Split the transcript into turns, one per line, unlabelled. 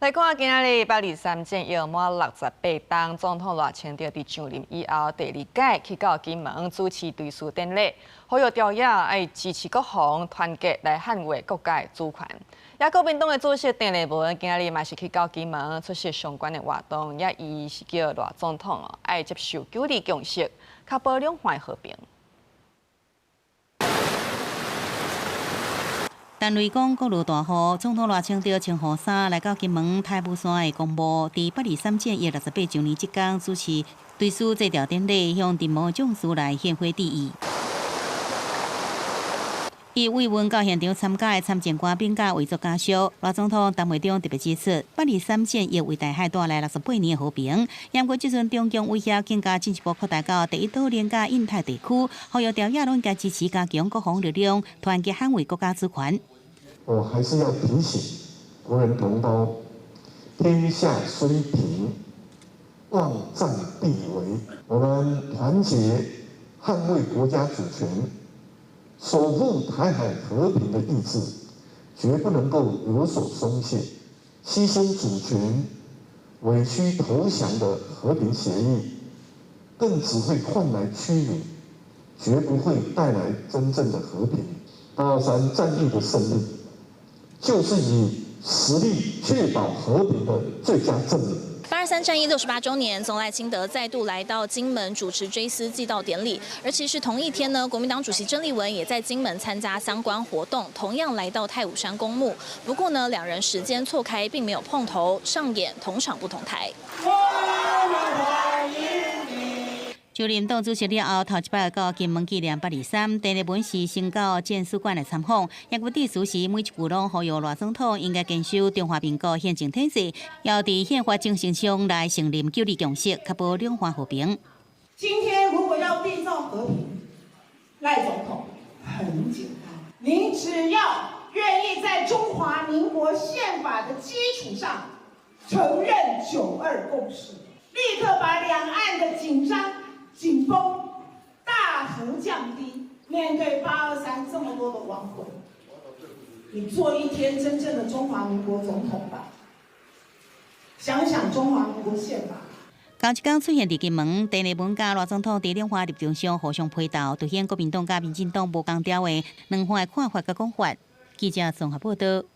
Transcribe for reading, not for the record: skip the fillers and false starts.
來看今仔日八二三戰役滿68冬，總統賴清德佇上任以後第二擺去到金門主持追思典禮，呼籲朝野愛支持國防，團結來捍衛國家的主權。也國民黨的主席鄭麗文今仔日嘛是去到金門出席相關的活動，也伊是叫賴總統哦愛接受九二共識，確保兩岸和平。
陳雷講國落大雨，總統賴清德穿雨衫來到金門太武山的公墓，佇八二三戰役68週年這工主持追思祭奠典禮，向陣亡將士來獻花致意。伊慰問到現場參加的參政官兵佮遺族家屬，賴總統談話中特別指出，八二三戰役為台海帶來68年的和平，毋過這陣中共威脅更加進一步擴大到第一島鏈佮印太地區，呼籲朝野攏應該支持加強國防力量，團結捍衛國家主權。
我還是要提醒國人同胞，天下雖平，忘戰必危。我們團結捍衛國家主權，守護台海和平的意志，絕不能夠有所鬆懈。犧牲主權、委屈投降的和平協議，更只會換來屈辱，絕不會帶來真正的和平。八二三戰役的勝利，就是以實力確保和平的最佳證明。
八二三戰役68週年，總賴清德再度來到金門主持追思祭悼典禮。而其實同一天呢，國民黨主席鄭麗文也在金門參加相關活動，同樣來到太武山公墓。不過呢，兩人時間錯開，並沒有碰頭，上演同場不同台。
就任黨主席了後，頭一擺到金門紀念八二三，鄭麗文是先到戰史館來參訪，也閣致辭時每一句攏呼籲賴總統應該堅守中華民國憲政體制，要佇憲法精神上來承認九二共識，確保兩岸和平。
今天如果要締造和平，賴總統很簡單，您只要願意在中華民國憲法的基礎上承認九二共識，立刻把兩岸的緊張緊繃大幅降低。面對八二三這麼多的亡魂，你做一天真正的中華民國總統吧，想想中華民國憲法。
同一工出現佇金門，鄭麗文佮賴總統佇兩岸立場上互相批鬥，凸顯國民黨佮民進黨無仝調的兩岸的看法佮講法。記者綜合報道。